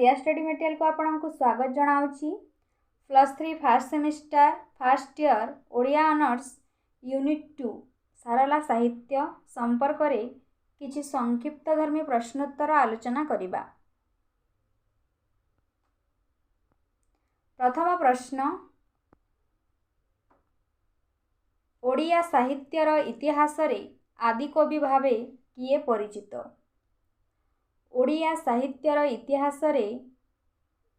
ଦିଆ ଷ୍ଟଡି ମେଟେରିଆଲକୁ ଆପଣଙ୍କୁ ସ୍ୱାଗତ ଜଣାଉଛି। +3 first semester first year Odia honours unit 2 Sarala ସାହିତ୍ୟ ସମ୍ପର୍କରେ କିଛି ସଂକ୍ଷିପ୍ତ ଧର୍ମୀ ପ୍ରଶ୍ନୋତ୍ତର ଆଲୋଚନା କରିବା। ପ୍ରଥମ ପ୍ରଶ୍ନ, ଓଡ଼ିଆ ସାହିତ୍ୟର ଇତିହାସରେ ଆଦିକବି ଭାବେ କିଏ ପରିଚିତ? ଓଡ଼ିଆ ସାହିତ୍ୟର ଇତିହାସରେ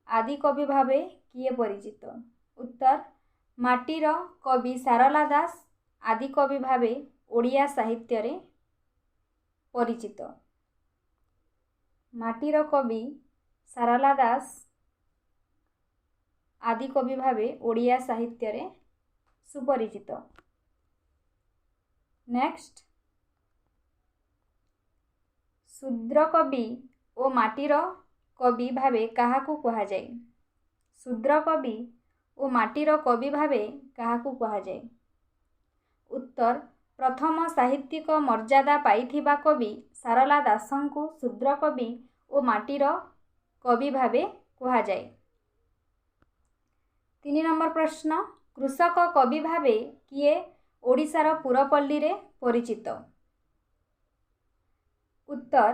ଆଦିକବି ଭାବେ କିଏ ପରିଚିତ? ଉତ୍ତର, ମାଟିର କବି ସାରଳା ଦାସ ଆଦିକବି ଭାବେ ଓଡ଼ିଆ ସାହିତ୍ୟରେ ପରିଚିତ। ମାଟିର କବି ସାରଳା ଦାସ ଆଦିକବି ଭାବେ ଓଡ଼ିଆ ସାହିତ୍ୟରେ ସୁପରିଚିତ। ନେକ୍ସଟ, ଶୂଦ୍ରକବି ଓ ମାଟିର କବି ଭାବେ କାହାକୁ କୁହାଯାଏ? ଶୂଦ୍ରକବି ଓ ମାଟିର କବି ଭାବେ କାହାକୁ କୁହାଯାଏ? ଉତ୍ତର, ପ୍ରଥମ ସାହିତ୍ୟିକ ମର୍ଯ୍ୟାଦା ପାଇଥିବା କବି ସାରଳା ଦାସଙ୍କୁ ଶୂଦ୍ରକବି ଓ ମାଟିର କବି ଭାବେ କୁହାଯାଏ। 3 ନମ୍ବର ପ୍ରଶ୍ନ, କୃଷକ କବି ଭାବେ କିଏ ଓଡ଼ିଶାର ପୁରପଲ୍ଲୀରେ ପରିଚିତ? ଉତ୍ତର,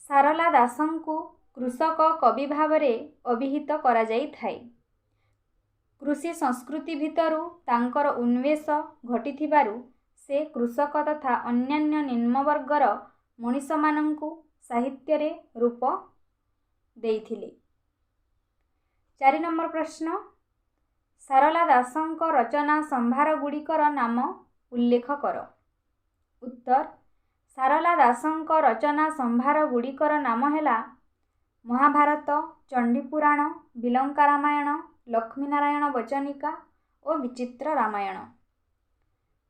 ସାରଳା ଦାସଙ୍କୁ କୃଷକ କବି ଭାବରେ ଅଭିହିତ କରାଯାଇଥାଏ। କୃଷି ସଂସ୍କୃତି ଭିତରୁ ତାଙ୍କର ଉନ୍ମେଷ ଘଟିଥିବାରୁ ସେ କୃଷକ ତଥା ଅନ୍ୟାନ୍ୟ ନିମ୍ନବର୍ଗର ମଣିଷମାନଙ୍କୁ ସାହିତ୍ୟରେ ରୂପ ଦେଇଥିଲେ। 4 ନମ୍ବର ପ୍ରଶ୍ନ, ସାରଳା ଦାସଙ୍କ ରଚନା ସମ୍ଭାରଗୁଡ଼ିକର ନାମ ଉଲ୍ଲେଖ କର। ଉତ୍ତର, ସାରଳା ଦାସଙ୍କ ରଚନା ସମ୍ଭାରଗୁଡ଼ିକର ନାମ ହେଲା ମହାଭାରତ, ଚଣ୍ଡୀପୁରାଣ, ବିଲଙ୍କା ରାମାୟଣ, ଲକ୍ଷ୍ମୀନାରାୟଣ ବଚନିକା ଓ ବିଚିତ୍ର ରାମାୟଣ।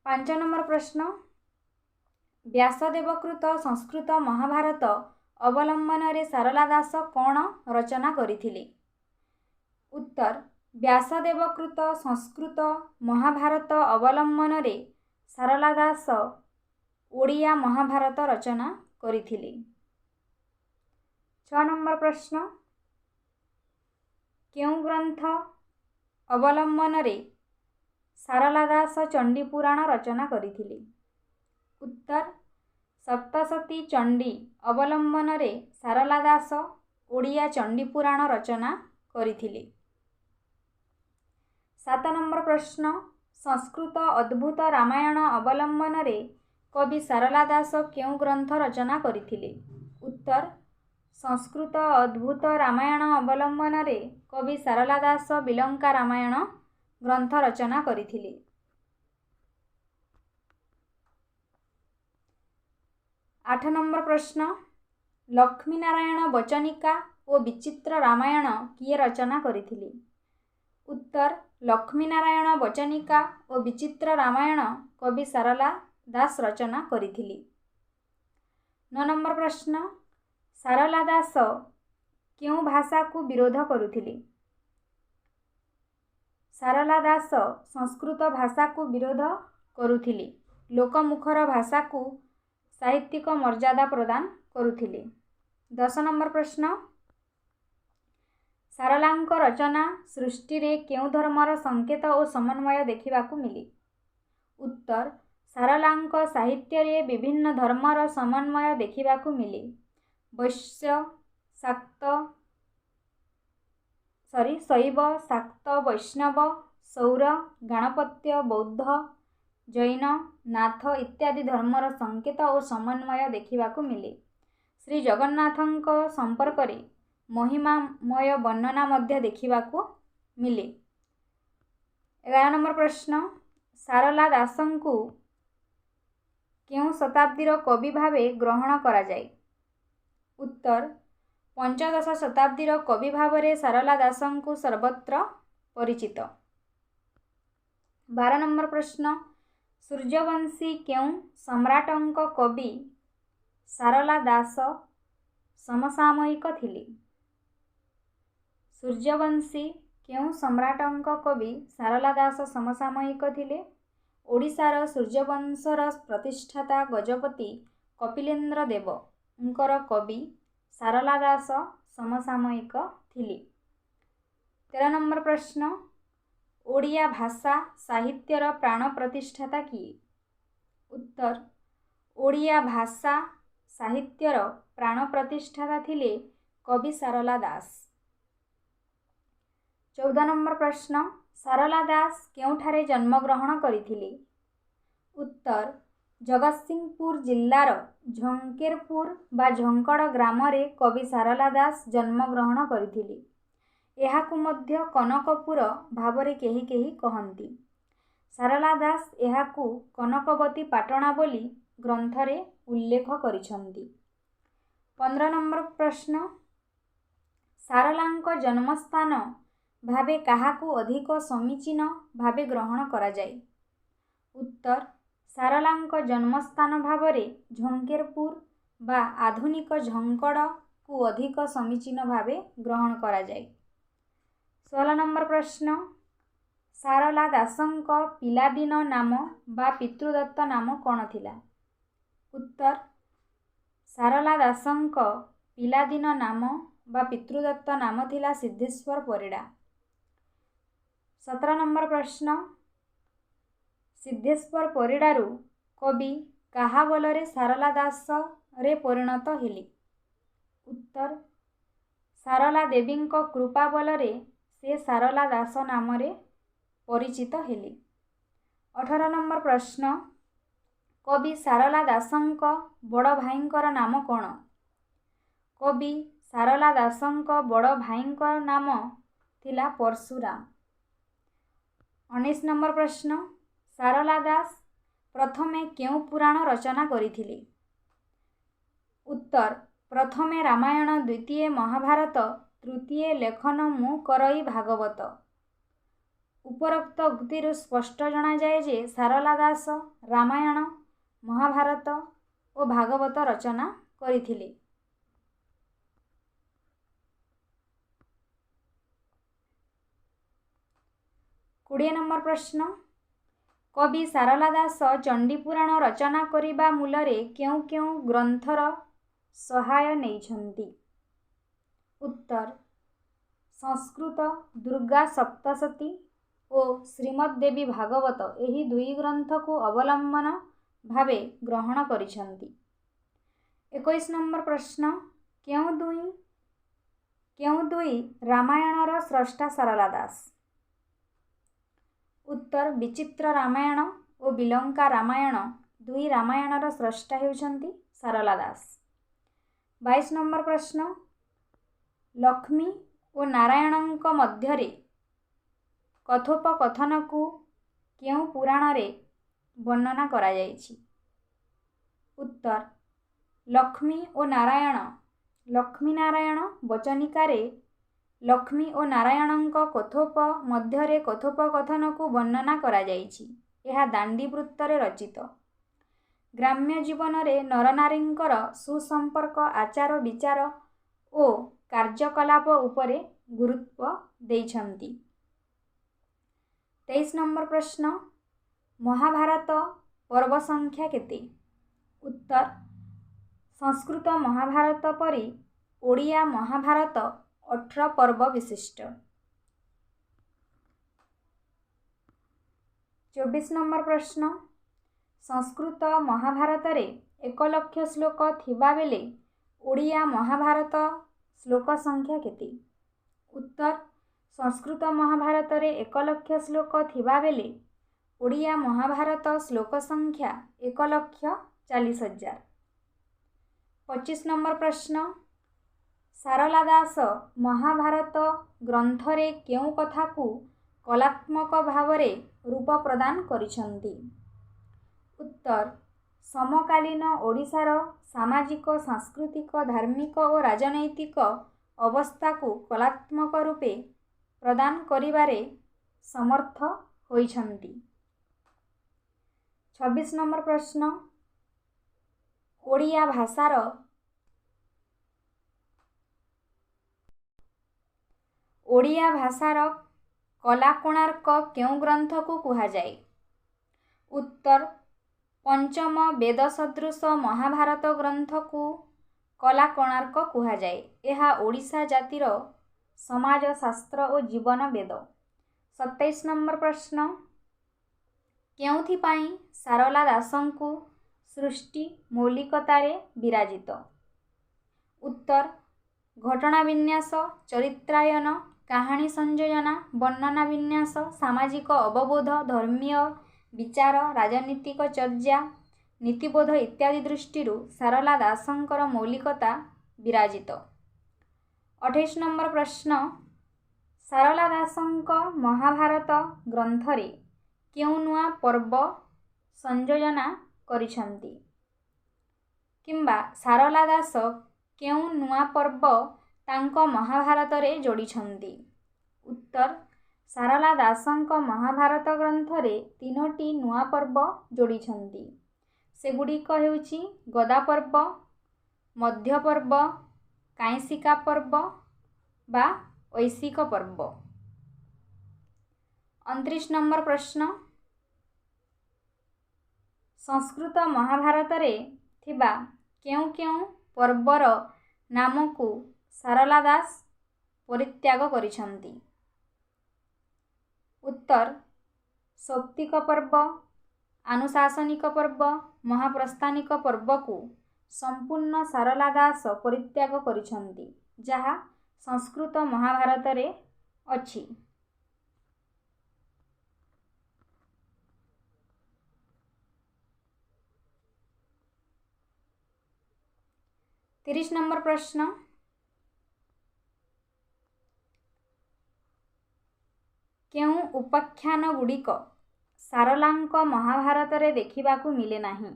5 ନମ୍ବର ପ୍ରଶ୍ନ, ବ୍ୟାସଦେବକୃତ ସଂସ୍କୃତ ମହାଭାରତ ଅବଲମ୍ବନରେ ସାରଳା ଦାସ କ'ଣ ରଚନା କରିଥିଲେ? ଉତ୍ତର, ବ୍ୟାସଦେବକୃତ ସଂସ୍କୃତ ମହାଭାରତ ଅବଲମ୍ବନରେ ସାରଳା ଦାସ ଓଡ଼ିଆ ମହାଭାରତ ରଚନା କରିଥିଲେ। 6 ନମ୍ବର ପ୍ରଶ୍ନ, କେଉଁ ଗ୍ରନ୍ଥ ଅବଲମ୍ବନରେ ସାରଳା ଦାସ ଚଣ୍ଡୀପୁରାଣ ରଚନା କରିଥିଲେ? ଉତ୍ତର, ସପ୍ତସତୀ ଚଣ୍ଡୀ ଅବଲମ୍ବନରେ ସାରଳା ଦାସ ଓଡ଼ିଆ ଚଣ୍ଡୀପୁରାଣ ରଚନା କରିଥିଲେ। 7 ନମ୍ବର ପ୍ରଶ୍ନ, ସଂସ୍କୃତ ଅଦ୍ଭୁତ ରାମାୟଣ ଅବଲମ୍ବନରେ କବି ସାରଳା ଦାସ କେଉଁ ଗ୍ରନ୍ଥ ରଚନା କରିଥିଲେ? ଉତ୍ତର, ସଂସ୍କୃତ ଅଦ୍ଭୁତ ରାମାୟଣ ଅବଲମ୍ବନରେ କବି ସାରଳା ଦାସ ବିଲଙ୍କା ରାମାୟଣ ଗ୍ରନ୍ଥ ରଚନା କରିଥିଲେ। 8 ନମ୍ବର ପ୍ରଶ୍ନ, ଲକ୍ଷ୍ମୀନାରାୟଣ ବଚନିକା ଓ ବିଚିତ୍ର ରାମାୟଣ କିଏ ରଚନା କରିଥିଲେ? ଉତ୍ତର, ଲକ୍ଷ୍ମୀନାରାୟଣ ବଚନିକା ଓ ବିଚିତ୍ର ରାମାୟଣ କବି ସାରଳା ଦାସ ରଚନା କରିଥିଲେ। 9 ନମ୍ବର ପ୍ରଶ୍ନ, ସାରଳା ଦାସ କେଉଁ ଭାଷାକୁ ବିରୋଧ କରୁଥିଲେ? ସାରଳା ଦାସ ସଂସ୍କୃତ ଭାଷାକୁ ବିରୋଧ କରୁଥିଲେ। ଲୋକମୁଖର ଭାଷାକୁ ସାହିତ୍ୟିକ ମର୍ଯ୍ୟାଦା ପ୍ରଦାନ କରୁଥିଲେ। 10 ନମ୍ବର ପ୍ରଶ୍ନ, ସାରଳାଙ୍କ ରଚନା ସୃଷ୍ଟିରେ କେଉଁ ଧର୍ମର ସଂକେତ ଓ ସମନ୍ୱୟ ଦେଖିବାକୁ ମିଳେ? ଉତ୍ତର, ସାରଳାଙ୍କ ସାହିତ୍ୟରେ ବିଭିନ୍ନ ଧର୍ମର ସମନ୍ୱୟ ଦେଖିବାକୁ ମିଳେ। ବୈଶ୍ୟ, ଶାକ୍ତ, ଶୈବ, ଶାକ୍ତ, ବୈଷ୍ଣବ, ସୌର, ଗାଣପତ୍ୟ, ବୌଦ୍ଧ, ଜୈନ, ନାଥ ଇତ୍ୟାଦି ଧର୍ମର ସଂକେତ ଓ ସମନ୍ୱୟ ଦେଖିବାକୁ ମିଳେ। ଶ୍ରୀ ଜଗନ୍ନାଥଙ୍କ ସମ୍ପର୍କରେ ମହିମାମୟ ବର୍ଣ୍ଣନା ମଧ୍ୟ ଦେଖିବାକୁ ମିଳେ। 11 ନମ୍ବର ପ୍ରଶ୍ନ, ସାରଳା ଦାସଙ୍କୁ କେଉଁ ଶତାବ୍ଦୀର କବି ଭାବେ ଗ୍ରହଣ କରାଯାଏ? ଉତ୍ତର, ପଞ୍ଚଦଶ ଶତାବ୍ଦୀର କବି ଭାବରେ ସାରଳା ଦାସଙ୍କୁ ସର୍ବତ୍ର ପରିଚିତ। 12 ନମ୍ବର ପ୍ରଶ୍ନ, ସୂର୍ଯ୍ୟବଂଶୀ କେଉଁ ସମ୍ରାଟଙ୍କ କବି ସାରଳା ଦାସ ସମସାମୟିକ ଥିଲେ? ସୂର୍ଯ୍ୟବଂଶୀ କେଉଁ ସମ୍ରାଟଙ୍କ କବି ସାରଳା ଦାସ ସମସାମୟିକ ଥିଲେ? ଓଡ଼ିଶାର ସୂର୍ଯ୍ୟବଂଶର ପ୍ରତିଷ୍ଠାତା ଗଜପତି କପିଲେନ୍ଦ୍ର ଦେବଙ୍କର କବି ସାରଳା ଦାସ ସମସାମୟିକ ଥିଲେ। ଥିଲେ। 13 ନମ୍ବର ପ୍ରଶ୍ନ, ଓଡ଼ିଆ ଭାଷା ସାହିତ୍ୟର ପ୍ରାଣ ପ୍ରତିଷ୍ଠାତା କିଏ? ଉତ୍ତର, ଓଡ଼ିଆ ଭାଷା ସାହିତ୍ୟର ପ୍ରାଣ ପ୍ରତିଷ୍ଠାତା ଥିଲେ କବି ସାରଲା ଦାସ। 14 ନମ୍ବର ପ୍ରଶ୍ନ, ସାରଲା ଦାସ କେଉଁଠାରେ ଜନ୍ମଗ୍ରହଣ କରିଥିଲେ? ଉତ୍ତର, ଜଗତସିଂହପୁର ଜିଲ୍ଲାର ଝଙ୍କେରପୁର ବା ଝଙ୍କଡ଼ ଗ୍ରାମରେ କବି ସାରଲା ଦାସ ଜନ୍ମଗ୍ରହଣ କରିଥିଲେ। ଏହାକୁ ମଧ୍ୟ କନକପୁର ଭାବରେ କେହି କେହି କହନ୍ତି। ସାରଲା ଦାସ ଏହାକୁ କନକବତୀ ପାଟଣା ବୋଲି ଗ୍ରନ୍ଥରେ ଉଲ୍ଲେଖ କରିଛନ୍ତି। 15 ନମ୍ବର ପ୍ରଶ୍ନ, ସାରଲାଙ୍କ ଜନ୍ମସ୍ଥାନ ଭାବେ କାହାକୁ ଅଧିକ ସମୀଚୀନ ଭାବେ ଗ୍ରହଣ କରାଯାଏ? ଉତ୍ତର, ସାରଲାଙ୍କ ଜନ୍ମସ୍ଥାନ ଭାବରେ ଝଙ୍କେରପୁର ବା ଆଧୁନିକ ଝଙ୍କଡ଼କୁ ଅଧିକ ସମୀଚୀନ ଭାବେ ଗ୍ରହଣ କରାଯାଏ। 16 ନମ୍ବର ପ୍ରଶ୍ନ, ସାରଲା ଦାସଙ୍କ ପିଲାଦିନ ନାମ ବା ପିତୃଦତ୍ତ ନାମ କ'ଣ ଥିଲା? ଉତ୍ତର, ସାରଲା ଦାସଙ୍କ ପିଲାଦିନ ନାମ ବା ପିତୃଦତ୍ତ ନାମ ଥିଲା ସିଦ୍ଧେଶ୍ୱର ପରିଡ଼ା। 17 ନମ୍ବର ପ୍ରଶ୍ନ, ସିଦ୍ଧେଶ୍ୱର ପରିଡ଼ାରୁ କବି କାହା ବଳରେ ସାରଲା ଦାସରେ ପରିଣତ ହେଲେ? ଉତ୍ତର, ସାରଲା ଦେବୀଙ୍କ କୃପା ବଳରେ ସେ ସାରଲା ଦାସ ନାମରେ ପରିଚିତ ହେଲେ। 18 ନମ୍ବର ପ୍ରଶ୍ନ, କବି ସାରଲା ଦାସଙ୍କ ବଡ଼ ଭାଇଙ୍କର ନାମ କ'ଣ? କବି ସାରଲା ଦାସଙ୍କ ବଡ଼ ଭାଇଙ୍କ ନାମ ଥିଲା ପରଶୁରାମ। 19 ନମ୍ବର ପ୍ରଶ୍ନ, ସାରଲା ଦାସ ପ୍ରଥମେ କେଉଁ ପୁରାଣ ରଚନା କରିଥିଲେ? ଉତ୍ତର, ପ୍ରଥମେ ରାମାୟଣ, ଦ୍ୱିତୀୟ ମହାଭାରତ, ତୃତୀୟ ଲେଖନ ମୁଁ କରଇ ଭାଗବତ। ଉପରୋକ୍ତ ଉକ୍ତିରୁ ସ୍ପଷ୍ଟ ଜଣାଯାଏ ଯେ ସାରଲା ଦାସ ରାମାୟଣ, ମହାଭାରତ ଓ ଭାଗବତ ରଚନା କରିଥିଲେ। 20 ନମ୍ବର ପ୍ରଶ୍ନ, କବି ସାରଲା ଦାସ ଚଣ୍ଡୀପୁରାଣ ରଚନା କରିବା ମୂଳରେ କେଉଁ କେଉଁ ଗ୍ରନ୍ଥର ସହାୟ ନେଇଛନ୍ତି? ଉତ୍ତର, ସଂସ୍କୃତ ଦୁର୍ଗା ସପ୍ତଶତୀ ଓ ଶ୍ରୀମଦ୍ ଦେବୀ ଭାଗବତ ଏହି ଦୁଇ ଗ୍ରନ୍ଥକୁ ଅବଲମ୍ବନ ଭାବେ ଗ୍ରହଣ କରିଛନ୍ତି। 21 ନମ୍ବର ପ୍ରଶ୍ନ, କେଉଁ ଦୁଇ ରାମାୟଣର ସ୍ରଷ୍ଟା ସାରଲା ଦାସ? ଉତ୍ତର, ବିଚିତ୍ର ରାମାୟଣ ଓ ବିଲଙ୍କା ରାମାୟଣ ଦୁଇ ରାମାୟଣର ସ୍ରଷ୍ଟା ହେଉଛନ୍ତି ସାରଲା ଦାସ। 22 ନମ୍ବର ପ୍ରଶ୍ନ, ଲକ୍ଷ୍ମୀ ଓ ନାରାୟଣଙ୍କ ମଧ୍ୟରେ କଥୋପକଥନକୁ କେଉଁ ପୁରାଣରେ ବର୍ଣ୍ଣନା କରାଯାଇଛି? ଉତ୍ତର, ଲକ୍ଷ୍ମୀ ଓ ନାରାୟଣ ଲକ୍ଷ୍ମୀ ନାରାୟଣ ବଚନିକାରେ ଲକ୍ଷ୍ମୀ ଓ ନାରାୟଣଙ୍କ କଥୋପ ମଧ୍ୟରେ କଥୋପକଥନକୁ ବର୍ଣ୍ଣନା କରାଯାଇଛି। ଏହା ଦାଣ୍ଡିବୃତ୍ତରେ ରଚିତ। ଗ୍ରାମ୍ୟ ଜୀବନରେ ନରନାରୀଙ୍କର ସୁସମ୍ପର୍କ, ଆଚାର ବିଚାର ଓ କାର୍ଯ୍ୟକଳାପ ଉପରେ ଗୁରୁତ୍ୱ ଦେଇଛନ୍ତି। 23 ନମ୍ବର ପ୍ରଶ୍ନ, ମହାଭାରତ ପର୍ବ ସଂଖ୍ୟା କେତେ? ଉତ୍ତର, ସଂସ୍କୃତ ମହାଭାରତ ପରି ଓଡ଼ିଆ ମହାଭାରତ 18 ପର୍ବ ବିଶିଷ୍ଟ। 24 ନମ୍ବର ପ୍ରଶ୍ନ, ସଂସ୍କୃତ ମହାଭାରତରେ 1 ଲକ୍ଷ ଶ୍ଲୋକ ଥିବାବେଳେ ଓଡ଼ିଆ ମହାଭାରତ ଶ୍ଲୋକ ସଂଖ୍ୟା କେତେ? ଉତ୍ତର, ସଂସ୍କୃତ ମହାଭାରତରେ 1 ଲକ୍ଷ ଶ୍ଲୋକ ଥିବାବେଳେ ଓଡ଼ିଆ ମହାଭାରତ ଶ୍ଲୋକ ସଂଖ୍ୟା 1,40,000। 25 ନମ୍ବର ପ୍ରଶ୍ନ, ସାରଲା ଦାସ ମହାଭାରତ ଗ୍ରନ୍ଥରେ କେଉଁ କଥାକୁ କଳାତ୍ମକ ଭାବରେ ରୂପ ପ୍ରଦାନ କରିଛନ୍ତି? ଉତ୍ତର, ସମକାଳୀନ ଓଡ଼ିଶାର ସାମାଜିକ, ସାଂସ୍କୃତିକ, ଧାର୍ମିକ ଓ ରାଜନୈତିକ ଅବସ୍ଥାକୁ କଳାତ୍ମକ ରୂପେ ପ୍ରଦାନ କରିବାରେ ସମର୍ଥ ହୋଇଛନ୍ତି। 26 ନମ୍ବର ପ୍ରଶ୍ନ, ଓଡ଼ିଆ ଭାଷାର କଲା କୋଣାର୍କ କେଉଁ ଗ୍ରନ୍ଥକୁ କୁହାଯାଏ? ଉତ୍ତର, ପଞ୍ଚମ ବେଦ ସଦୃଶ ମହାଭାରତ ଗ୍ରନ୍ଥକୁ କଲା କୋଣାର୍କ କୁହାଯାଏ। ଏହା ଓଡ଼ିଶା ଜାତିର ସମାଜଶାସ୍ତ୍ର ଓ ଜୀବନ ବେଦ। 27 ନମ୍ବର ପ୍ରଶ୍ନ, କେଉଁଥିପାଇଁ ସାରଲା ଦାସଙ୍କୁ ସୃଷ୍ଟି ମୌଳିକତାରେ ବିରାଜିତ? ଉତ୍ତର, ଘଟଣା ବିନ୍ୟାସ, ଚରିତ୍ରାୟନ, କାହାଣୀ ସଂଯୋଜନା, ବର୍ଣ୍ଣନା ବିନ୍ୟାସ, ସାମାଜିକ ଅବବୋଧ, ଧର୍ମୀୟ ବିଚାର, ରାଜନୀତିକ ଚର୍ଚ୍ଚା, ନୀତିବୋଧ ଇତ୍ୟାଦି ଦୃଷ୍ଟିରୁ ସାରଲା ଦାସଙ୍କର ମୌଳିକତା ବିରାଜିତ। 28 ନମ୍ବର ପ୍ରଶ୍ନ, ସାରଲା ଦାସଙ୍କ ମହାଭାରତ ଗ୍ରନ୍ଥରେ କେଉଁ ନୂଆ ପର୍ବ ସଂଯୋଜନା କରିଛନ୍ତି କିମ୍ବା ସାରଲା ଦାସ କେଉଁ ନୂଆ ପର୍ବ ତାଙ୍କ ମହାଭାରତରେ ଯୋଡ଼ିଛନ୍ତି? ଉତ୍ତର, ସାରଲା ଦାସଙ୍କ ମହାଭାରତ ଗ୍ରନ୍ଥରେ 3ଟି ନୂଆ ପର୍ବ ଯୋଡ଼ିଛନ୍ତି। ସେଗୁଡ଼ିକ ହେଉଛି ଗଦା ପର୍ବ, ମଧ୍ୟପର୍ବ, କାଇଁଶିକା ପର୍ବ ବା ଐଶିକ ପର୍ବ। 29 ନମ୍ବର ପ୍ରଶ୍ନ, ସଂସ୍କୃତ ମହାଭାରତରେ ଥିବା କେଉଁ କେଉଁ ପର୍ବର ନାମକୁ ସାରଲା ଦାସ ପରିତ୍ୟାଗ କରିଛନ୍ତି? ଉତ୍ତର, ସୌପ୍ତିକ ପର୍ବ, ଆନୁଶାସନିକ ପର୍ବ, ମହାପ୍ରସ୍ଥାନିକ ପର୍ବକୁ ସମ୍ପୂର୍ଣ୍ଣ ସାରଲା ଦାସ ପରିତ୍ୟାଗ କରିଛନ୍ତି, ଯାହା ସଂସ୍କୃତ ମହାଭାରତରେ ଅଛି। 30 ନମ୍ବର ପ୍ରଶ୍ନ, କେଉଁ ଉପାଖ୍ୟାନଗୁଡ଼ିକ ସାରଲାଙ୍କ ମହାଭାରତରେ ଦେଖିବାକୁ ମିଳେ ନାହିଁ?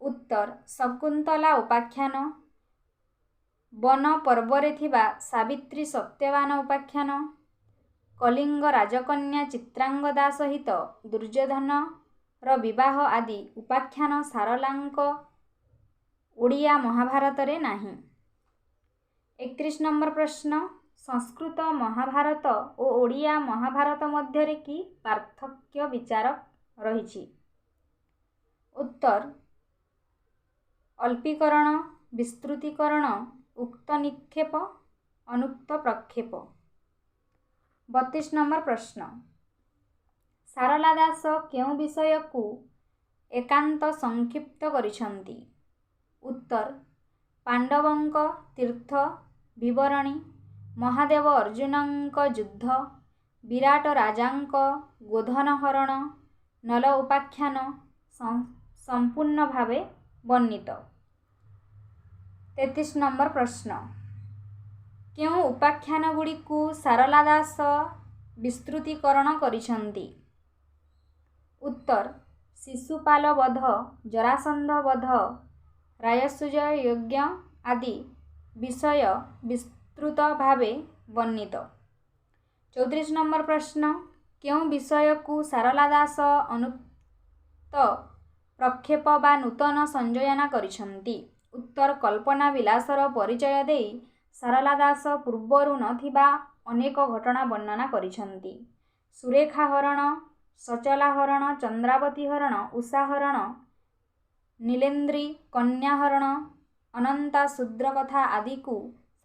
ଉତ୍ତର, ଶକୁନ୍ତଳା ଉପାଖ୍ୟାନ, ବନ ପର୍ବରେ ଥିବା ସାବିତ୍ରୀ ସତ୍ୟବାନ ଉପାଖ୍ୟାନ, କଳିଙ୍ଗ ରାଜକନ୍ୟା ଚିତ୍ରାଙ୍ଗଦା ସହିତ ଦୁର୍ଯ୍ୟୋଧନର ବିବାହ ଆଦି ଉପାଖ୍ୟାନ ସାରଲାଙ୍କ ଓଡ଼ିଆ ମହାଭାରତରେ ନାହିଁ। 31 ନମ୍ବର ପ୍ରଶ୍ନ, ସଂସ୍କୃତ ମହାଭାରତ ଓ ଓଡ଼ିଆ ମହାଭାରତ ମଧ୍ୟରେ କି ପାର୍ଥକ୍ୟ ବିଚାର ରହିଛି? ଉତ୍ତର, ଅଳ୍ପୀକରଣ, ବିସ୍ତୃତିକରଣ, ଉକ୍ତ ନିକ୍ଷେପ, ଅନୁକ୍ତ ପ୍ରକ୍ଷେପ। 32 ନମ୍ବର ପ୍ରଶ୍ନ, ସାରଲା ଦାସ କେଉଁ ବିଷୟକୁ ଏକାନ୍ତ ସଂକ୍ଷିପ୍ତ କରିଛନ୍ତି? ଉତ୍ତର, ପାଣ୍ଡବଙ୍କ ତୀର୍ଥ ବିବରଣୀ, ମହାଦେବ ଅର୍ଜୁନଙ୍କ ଯୁଦ୍ଧ, ବିରାଟ ରାଜାଙ୍କ ଗୋଧନ ହରଣ, ନଲ ଉପାଖ୍ୟାନ ସମ୍ପୂର୍ଣ୍ଣ ଭାବେ ବର୍ଣ୍ଣିତ। 33 ନମ୍ବର ପ୍ରଶ୍ନ, କେଉଁ ଉପାଖ୍ୟାନଗୁଡ଼ିକୁ ସାରଲା ଦାସ ବିସ୍ତୃତିକରଣ କରିଛନ୍ତି? ଉତ୍ତର, ଶିଶୁପାଳ ବଧ, ଜରାସନ୍ଧ ବଧ, ରାଜସୂୟ ଯଜ୍ଞ ଆଦି ବିଷୟ ବିସ୍ତୃତ ଭାବେ ବର୍ଣ୍ଣିତ। 34 ନମ୍ବର ପ୍ରଶ୍ନ, କେଉଁ ବିଷୟକୁ ସାରଲା ଦାସ ଅନୁକ୍ତ ପ୍ରକ୍ଷେପ ବା ନୂତନ ସଂଯୋଜନା କରିଛନ୍ତି? ଉତ୍ତର, କଳ୍ପନା ବିଳାସର ପରିଚୟ ଦେଇ ସାରଲା ଦାସ ପୂର୍ବରୁ ନଥିବା ଅନେକ ଘଟଣା ବର୍ଣ୍ଣନା କରିଛନ୍ତି। ସୁରେଖା ହରଣ, ସଚଳା ହରଣ, ଚନ୍ଦ୍ରାବତୀ ହରଣ, ଉଷା ହରଣ, ନୀଳେନ୍ଦ୍ରୀ କନ୍ୟା ହରଣ, ଅନନ୍ତା ଶୂଦ୍ର କଥା ଆଦିକୁ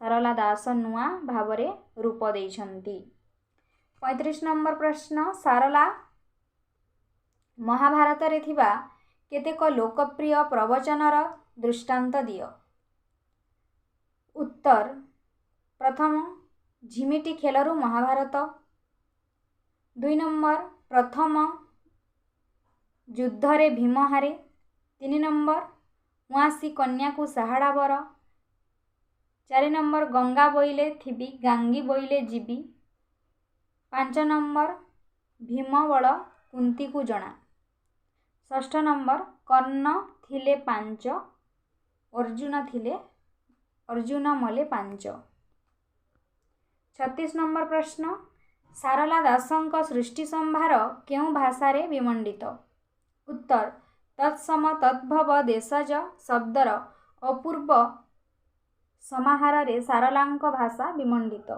ସାରଲା ଦାସ ନୂଆ ଭାବରେ ରୂପ ଦେଇଛନ୍ତି। 35 ନମ୍ବର ପ୍ରଶ୍ନ, ସାରଲା ମହାଭାରତରେ ଥିବା କେତେକ ଲୋକପ୍ରିୟ ପ୍ରବଚନର ଦୃଷ୍ଟାନ୍ତ ଦିଅ। ଉତ୍ତର, ପ୍ରଥମ, ଝିମିଟି ଖେଳରୁ ମହାଭାରତ। 2 ନମ୍ବର, ପ୍ରଥମ ଯୁଦ୍ଧରେ ଭୀମ ହାରେ। 3 ନମ୍ବର, ଉଆଁସୀ କନ୍ୟାକୁ ସାହାଡ଼ା ବର। 4 ନମ୍ବର, ଗଙ୍ଗା ବୋଇଲେ ଥିବି ଗାଙ୍ଗି ବୋଇଲେ ଯିବି। 5 ନମ୍ବର, ଭୀମ ବଳ କୁନ୍ତୀକୁ ଜଣା। 6ଷ୍ଠ ନମ୍ବର, କର୍ଣ୍ଣ ଥିଲେ 5, ଅର୍ଜୁନ ଥିଲେ ଅର୍ଜୁନ ମଲେ 5। 36 ନମ୍ବର ପ୍ରଶ୍ନ, ସାରଲା ଦାସଙ୍କ ସୃଷ୍ଟି ସମ୍ଭାର କେଉଁ ଭାଷାରେ ବିମଣ୍ଡିତ? ଉତ୍ତର, ତତ୍ସମ ତଦ୍ଭବ ଦେଶଜ ଶବ୍ଦର ଅପୂର୍ବ ସମାହାରରେ ସାରଲାଙ୍କ ଭାଷା ବିମଣ୍ଡିତ।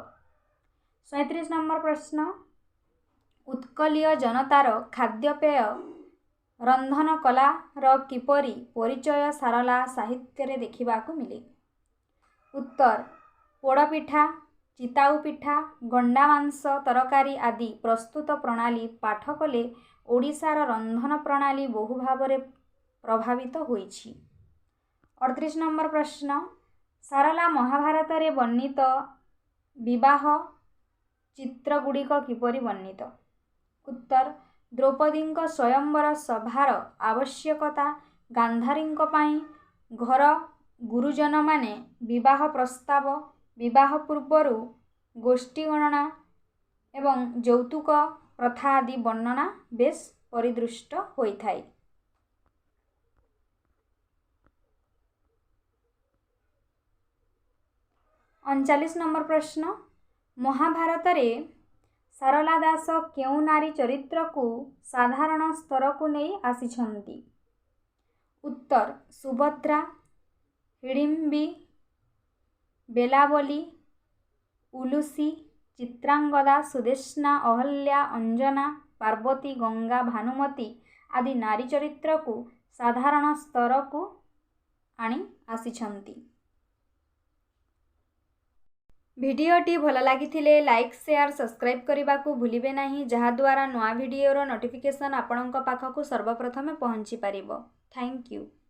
37 ନମ୍ବର ପ୍ରଶ୍ନ, ଉତ୍କଳୀୟ ଜନତାର ଖାଦ୍ୟପେୟ ରନ୍ଧନ କଳାର କିପରି ପରିଚୟ ସାରଲା ସାହିତ୍ୟରେ ଦେଖିବାକୁ ମିଳେ? ଉତ୍ତର, ପୋଡ଼ପିଠା, ଚିତାଉ ପିଠା, ଗଣ୍ଡା ମାଂସ ତରକାରୀ ଆଦି ପ୍ରସ୍ତୁତ ପ୍ରଣାଳୀ ପାଠ କଲେ ଓଡ଼ିଶାର ରନ୍ଧନ ପ୍ରଣାଳୀ ବହୁ ଭାବରେ ପ୍ରଭାବିତ ହୋଇଛି। 38 ନମ୍ବର ପ୍ରଶ୍ନ, ସାରଲା ମହାଭାରତରେ ବର୍ଣ୍ଣିତ ବିବାହ ଚିତ୍ରଗୁଡ଼ିକ କିପରି ବର୍ଣ୍ଣିତ? ଉତ୍ତର, ଦ୍ରୌପଦୀଙ୍କ ସ୍ୱୟଂବର ସଭାର ଆବଶ୍ୟକତା, ଗାନ୍ଧାରୀଙ୍କ ପାଇଁ ଘର ଗୁରୁଜନମାନେ ବିବାହ ପ୍ରସ୍ତାବ, ବିବାହ ପୂର୍ବରୁ ଗୋଷ୍ଠୀ ଗଣନା ଏବଂ ଯୌତୁକ ପ୍ରଥା ଆଦି ବର୍ଣ୍ଣନା ବେଶ୍ ପରିଦୃଷ୍ଟ ହୋଇଥାଏ। 39 ନମ୍ବର ପ୍ରଶ୍ନ, ମହାଭାରତରେ ସାରଳା ଦାସ କେଉଁ ନାରୀ ଚରିତ୍ରକୁ ସାଧାରଣ ସ୍ତରକୁ ନେଇ ଆସିଛନ୍ତି? ଉତ୍ତର, ସୁଭଦ୍ରା, ହିଡ଼ିମ୍ବି, ବେଲାବଲୀ, ଉଲୁସି, ଚିତ୍ରାଙ୍ଗଦା, ସୁଦେଷ୍ଣା, ଅହଲ୍ୟା, ଅଞ୍ଜନା, ପାର୍ବତୀ, ଗଙ୍ଗା, ଭାନୁମତୀ ଆଦି ନାରୀ ଚରିତ୍ରକୁ ସାଧାରଣ ସ୍ତରକୁ ଆଣି ଆସିଛନ୍ତି। ଭିଡ଼ିଓଟି ଭଲ ଲାଗିଥିଲେ ଲାଇକ୍, ସେୟାର, ସବସ୍କ୍ରାଇବ୍ କରିବାକୁ ଭୁଲିବେ ନାହିଁ, ଯାହାଦ୍ୱାରା ନୂଆ ଭିଡ଼ିଓର ନୋଟିଫିକେସନ୍ ଆପଣଙ୍କ ପାଖକୁ ସର୍ବପ୍ରଥମେ ପହଞ୍ଚିପାରିବ। Thank you.